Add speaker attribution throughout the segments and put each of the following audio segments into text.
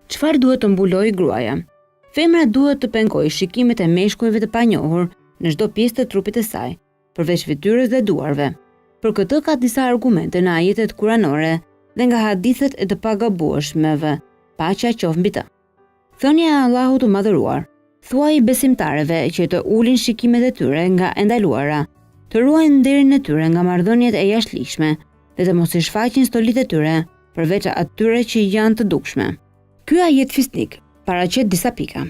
Speaker 1: Çfarë duhet të mbulojë gruaja? Femra duhet të pengojë shikimet e meshkujve të panjohur në çdo pjesë të trupit të saj, përveç fytyrës dhe duarve. Për këtë ka disa argumente në ajetet kuranore dhe nga hadithet e të pagabueshmeve, paqja qoftë mbi të. Thënia e Allahut të Madhëruar, Thuaji besimtareve që të ulin shikimet e tyre nga e ndaluara, të ruajnë nderin e tyre nga marrëdhëniet e jashtëligjshme dhe të mos i shfaqin stolitë e tyre përveç atyre që janë të dukshme. Ky ajet fisnik paraqet disa pika.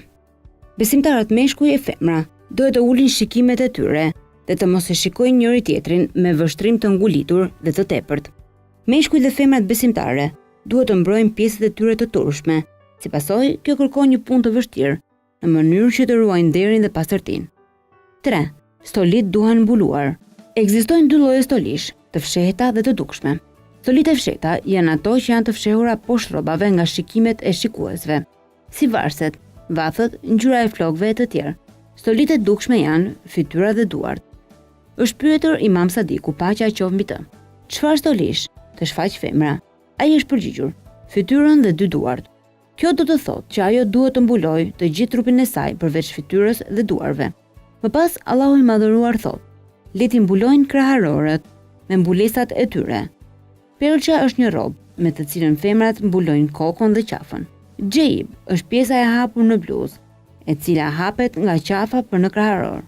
Speaker 1: Besimtarët meshkuj e femra duhet të ulin shikimet e tyre dhe të mos e shikojnë njëri-tjetrin me vështrim të ngulitur dhe të tepërt. Meshkujt dhe femrat besimtare duhet të mbrojnë pjesët e tyre të turpshme. Si pasojë, kjo kërkon një punë të vështirë, në mënyrë që të ruajnë nderin dhe pastërtinë. 3. Stolitë duhen mbuluar. Ekzistojnë dy lloje stolish, të fshehta dhe të dukshme. Stolitë e fshehta janë ato që janë të fshehura poshtë rrobave nga shikimet e shikuesve, si varëset, vathët, ngjyra e flokëve e të tjerë. Stolitë e dukshme janë fytyra dhe duart. Është pyetur Imam Sadiku, paqja qoftë mbi të. Çfarë stolish të shfaqë femra? Ai është përgjigjur, Fytyrën dhe dy duart. Kjo do të thotë që ajo duhet të mbulojë të gjithë trupin e saj përveç fytyrës dhe duarve. Më pas Allahu i Madhëruar thotë, Le t'i mbulojnë kraharorët me mbulesat e tyre. Perça është një rrobë, me të cilën femrat mbulojnë kokën dhe qafën. Xhejb është pjesa e hapur në bluzë, e cila hapet nga qafa për në kraharor.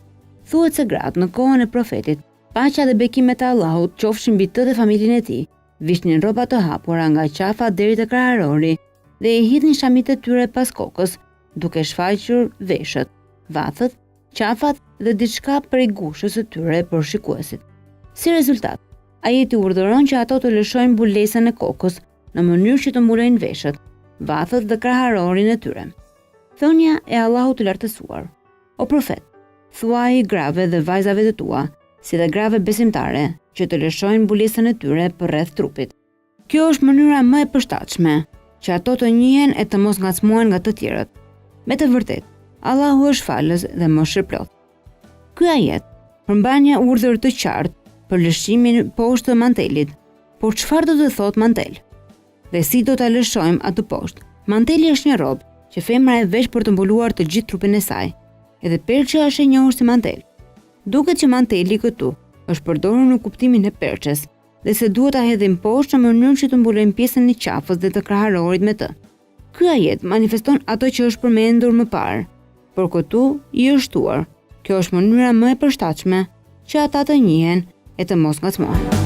Speaker 1: Thuhet se gratë në kohën e Profetit, paqja dhe bekimet e Allahut qofshin mbi të dhe familjen e tij, vishnin rroba të hapura nga qafa deri te kraharori dhe i hidhnin shamitë e tyre pas kokës, duke shfaqur veshët, vathët, qafat dhe diçka prej gushës së tyre për shikuesit. Si rezultat, ajeti urdhëron që ato të lëshojnë mbulesën e kokës në mënyrë që të mbulojnë veshët, vathët dhe kraharorin e tyre. Thënia e Allahut të Lartësuar, O Profet, thuaji grave dhe vajzave të tua, si dhe grave besimtare, që të lëshojnë mbulesën e tyre përreth trupit. Kjo është mënyra më e përshtatshme, që ato të njihen e të mos ngacmohen nga të tjerët. Me të vërtetë, Allahu është falës dhe mëshirëplotë. Ky ajet përmban një urdhër të qartë për lëshimin poshtë të mantelit. Por çfarë do të thotë mantel? Dhe si do ta lëshojmë atë poshtë? Manteli është një rrobë që femra e vesh për të mbuluar të gjithë trupin e saj. Edhe perçja është e njohur si mantel. Duket që manteli këtu është përdorur në kuptimin e perçes dhe se duhet ta hedhim poshtë në mënyrë që të mbulojmë pjesën e qafës dhe të kraharorit me të. Ky ajet manifeston atë që është përmendur më parë, por këtu i është shtuar. Kjo është mënyra më e përshtatshme që ata të njihen e të mos ngacmohen.